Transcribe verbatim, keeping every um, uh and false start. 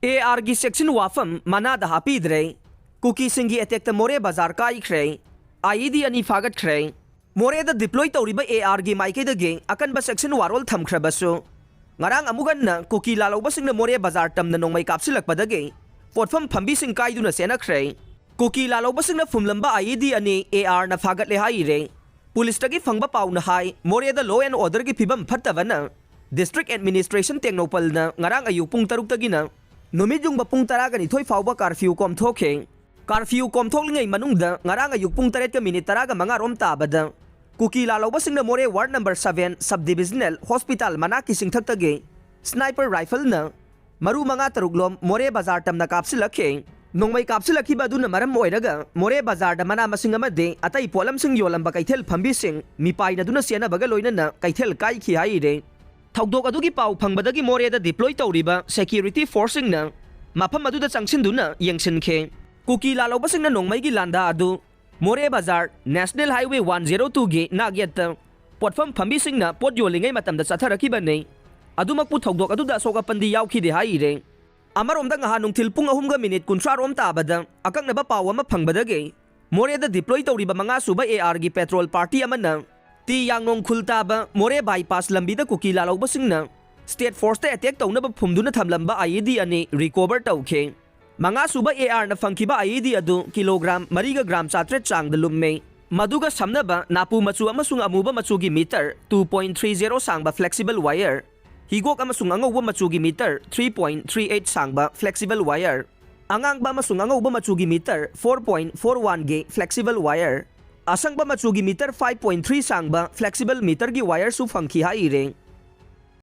ꯑꯦ ꯑꯥꯔꯒꯤ ꯆꯦꯛꯁꯤꯟ ꯋꯥꯐꯝ ꯃꯅꯥꯗ ꯍꯥꯞꯄꯤꯗ꯭ꯔꯦ꯫ ꯀꯨꯀꯤꯁꯤꯡꯒꯤ ꯑꯦꯇꯦꯛꯇ ꯃꯣꯔꯦ ꯕꯖꯥꯔ ꯀꯥꯏꯈ꯭ꯔꯦ꯫ ꯑꯥꯏ ꯏ ꯗꯤ ꯑꯅꯤ ꯐꯥꯒꯠꯈ꯭ꯔꯦ꯫ ꯃꯣꯔꯦꯗ ꯗꯤꯄ꯭ꯂꯣꯏ ꯇꯧꯔꯤꯕ ꯑꯦ ꯑꯥꯔꯒꯤ ꯃꯥꯏꯀꯩꯗꯒꯤ ꯑꯀꯟꯕ ꯆꯦꯛꯁꯤꯟ ꯋꯥꯔꯣꯜ ꯊꯝꯈ꯭ꯔꯕꯁꯨ, ꯉꯔꯥꯡ ꯑꯃꯨꯛ ꯍꯟꯅ ꯀꯨꯀꯤ ꯂꯥꯂꯧꯕꯁꯤꯡꯅ ꯃꯣꯔꯦ ꯕꯖꯥꯔ ꯇꯝꯅ ꯅꯣꯡꯃꯩ ꯀꯥꯞꯁꯤꯜꯂꯛꯄꯗꯒꯤ ꯄꯣꯠꯐꯝ ꯐꯝꯕꯤꯁꯤꯡ ꯀꯥꯏꯗꯨꯅ ꯆꯦꯟꯅꯈ꯭ꯔꯦ꯫ ꯀꯨꯀꯤ ꯂꯥꯂꯧꯕꯁꯤꯡꯅ ꯐꯨꯝꯂꯝꯕ ꯑꯥꯏ ꯏ ꯗꯤ ꯑꯅꯤ ꯑꯦ ꯑꯥꯔꯅ ꯐꯥꯒꯠꯂꯦ ꯍꯥꯏꯔꯦ꯫ ꯄꯨꯂꯤꯁꯇꯒꯤ ꯐꯪꯕ ꯄꯥꯎꯅ ꯍꯥꯏ, ꯃꯣꯔꯦꯗ law and orderꯒꯤ ꯐꯤꯕꯝ ꯐꯠꯇꯕꯅ ꯗꯤꯁꯇ꯭ꯔꯤꯛ ꯑꯦꯗꯃꯤꯅꯤꯁꯇ꯭ꯔꯦꯁꯟ ꯇꯦꯡꯅꯧꯄꯜꯅ ꯉꯔꯥꯡ ꯑꯌꯨꯛ ꯄꯨꯡ ꯇꯔꯨꯛꯇꯒꯤꯅ ꯅꯨꯃꯤꯠ ꯌꯨꯡꯕ ꯄꯨꯡ ꯇꯔꯥꯒ ꯅꯤꯊꯣꯏ ꯐꯥꯎꯕ ꯀꯥꯔꯐ꯭ꯌꯨ ꯀꯣꯝꯊꯣꯛꯈꯤ꯫ ꯀꯥꯔꯐ꯭ꯌꯨ ꯀꯣꯝꯊꯣꯛꯂꯤꯉꯩ ꯃꯅꯨꯡꯗ ꯉꯔꯥꯡ ꯑꯌꯨꯛ ꯄꯨꯡ ꯇꯔꯦꯠꯀ ꯃꯤꯅꯤꯠ ꯇꯔꯥꯒ ꯃꯉꯥ ꯔꯣꯝ ꯇꯥꯕꯗ ꯀꯨꯀꯤ ꯂꯥꯂꯧꯕꯁꯤꯡꯅ Moreh ward number seven sub divisional hospital ꯃꯅꯥꯛꯀꯤ ꯆꯤꯡꯊꯛꯇꯒꯤ ꯁ꯭ꯅꯥꯏꯄꯔ ꯔꯥꯏꯐꯜꯅ ꯃꯔꯨ ꯃꯉꯥ ꯇꯔꯨꯛ ꯂꯣꯝ ꯃꯣꯔꯦ ꯕꯖꯥꯔ ꯇꯝꯅ ꯀꯥꯞꯁꯤꯜꯂꯛꯈꯤ꯫ ꯅꯣꯡꯃꯩ ꯀꯥꯞꯁꯤꯜꯂꯛꯈꯤꯕ ꯑꯗꯨꯅ ꯃꯔꯝ ꯑꯣꯏꯔꯒ ꯃꯣꯔꯦ ꯕꯖꯥꯔꯗ ꯃꯅꯥ ꯃꯁꯤꯡ ꯑꯃꯗꯤ ꯑꯇꯩ ꯄꯣꯠꯂꯝꯁꯤꯡ ꯌꯣꯜꯂꯝꯕ ꯀꯩꯊꯦꯜ ꯐꯝꯕꯤꯁꯤꯡ ꯃꯤꯄꯥꯏꯅꯗꯨꯅ ꯆꯦꯟꯅꯕꯒ ꯂꯣꯏꯅꯅ ꯀꯩꯊꯦꯜ ꯀꯥꯏꯈꯤ ꯍꯥꯏꯔꯦ꯫ ꯊꯧꯗꯣꯛ ꯑꯗꯨꯒꯤ ꯄꯥꯎ ꯐꯪꯕꯗꯒꯤ ꯃꯣꯔꯦꯗ ꯗꯤꯄ꯭ꯂꯣꯏ ꯇꯧꯔꯤꯕ ꯁꯦꯀ꯭ꯌꯨꯔꯤꯇꯤ ꯐꯣꯔꯁꯁꯤꯡꯅ ꯃꯐꯝ ꯑꯗꯨꯗ ꯆꯪꯁꯤꯟꯗꯨꯅ ꯌꯦꯡꯁꯤꯟꯈꯤ꯫ ꯀꯨꯀꯤ ꯂꯥꯂꯧꯕꯁꯤꯡꯅ ꯅꯣꯡꯃꯩꯒꯤ ꯂꯥꯟꯗꯥ ꯑꯗꯨ ꯃꯣꯔꯦ ꯕꯖꯥꯔ, ꯅꯦꯁꯅꯦꯜ ꯍꯥꯏꯋꯦ ꯋꯥꯟ ꯖꯦꯔꯣ ꯇꯨꯒꯤ ꯅꯥꯛꯌꯦꯠꯇ ꯄꯣꯠꯐꯝ ꯐꯝꯕꯤꯁꯤꯡꯅ ꯄꯣꯠ ꯌꯣꯜꯂꯤꯉꯩ ꯃꯇꯝꯗ ꯆꯠꯊꯔꯛꯈꯤꯕꯅꯤ꯫ ꯑꯗꯨꯃꯛꯄꯨ ꯊꯧꯗꯣꯛ ꯑꯗꯨꯗ ꯑꯁꯣꯛ ꯑꯄꯟꯗꯤ ꯌꯥꯎꯈꯤꯗꯦ ꯍꯥꯏꯔꯦ꯫ ꯑꯃꯔꯣꯝꯗ ꯉꯍꯥꯟ ꯅꯨꯡꯊꯤꯜ ꯄꯨꯡ ꯑꯍꯨꯝꯒ ꯃꯤꯅꯤꯠ ꯀꯨꯟꯊ꯭ꯔꯥ ꯔꯣꯝ ꯇꯥꯕꯗ ꯑꯀꯛꯅꯕ ꯄꯥꯎ ꯑꯃ ꯐꯪꯕꯗꯒꯤ ꯃꯣꯔꯦꯗ ꯗꯤꯄ꯭ꯂꯣꯏ ꯇꯧꯔꯤꯕ ꯃꯉꯥ ꯁꯨꯕ ꯑꯦ ꯑꯥꯔꯒꯤ ꯄꯦꯇ꯭ꯔꯣꯜ ꯄꯥꯔꯇꯤ ꯑꯃꯅ ꯇꯤ ꯌꯥꯡꯅꯣꯡ ꯈꯨꯜ ꯇꯥꯕ ꯃꯣꯔꯦ ꯕꯥꯏꯄꯥꯁ ꯂꯝꯕꯤꯗ ꯀꯨꯀꯤ ꯂꯥꯂꯧꯕꯁꯤꯡꯅ ꯁ꯭ꯇꯦꯠ ꯐꯣꯔꯁꯇ ꯑꯦꯇꯦꯛ ꯇꯧꯅꯕ ꯐꯨꯝꯗꯨꯅ ꯊꯝꯂꯝꯕ ꯑꯥꯏ ꯏ ꯗꯤ ꯑꯅꯤ ꯔꯤꯀꯣꯚꯔ ꯇꯧꯈꯤ꯫ ꯃꯉꯥ ꯁꯨꯕ ꯑꯦ ꯑꯥꯔꯅ ꯐꯪꯈꯤꯕ ꯑꯥꯏ ꯏ ꯗꯤ ꯑꯗꯨ ꯀꯤꯂꯣꯒ꯭ꯔꯥꯝ ꯃꯔꯤꯒ ꯒ꯭ꯔꯥꯝ ꯆꯥꯇ꯭ꯔꯦꯠ ꯆꯥꯡꯗ ꯂꯨꯝꯃꯤ꯫ ꯃꯗꯨꯒ ꯁꯝꯅꯕ ꯅꯥꯄꯨ ꯃꯆꯨ ꯑꯃꯁꯨꯡ ꯑꯃꯨꯕ ꯃꯆꯨꯒꯤ metre two point three zero ꯁꯥꯡꯕ ꯐ꯭ꯂꯦꯛꯁꯤꯕꯜ ꯋꯥꯌꯔ, ꯍꯤꯒꯣꯛ ꯑꯃꯁꯨꯡ ꯑꯉꯧꯕ ꯃꯆꯨꯒꯤ metre three point three eight ꯁꯥꯡꯕ ꯐ꯭ꯂꯦꯛꯁꯤꯕꯜ ꯋꯥꯌꯔ, ꯑꯉꯥꯡꯕ ꯑꯃꯁꯨꯡ ꯑꯉꯧꯕ ꯃꯆꯨꯒꯤ metre four point four one ꯒꯤ ꯐ꯭ꯂꯦꯛꯁꯤꯕꯜ ꯋꯥꯌꯔ, ꯑꯁꯪꯕ ꯃꯆꯨꯒꯤ ꯃꯤꯇꯔ five point three ꯁꯥꯡꯕ ꯐ꯭ꯂꯦꯛꯁꯤꯕꯜ ꯃꯤꯇꯔꯒꯤ ꯋꯥꯌꯔꯁꯨ ꯐꯪꯈꯤ ꯍꯥꯏꯔꯦ꯫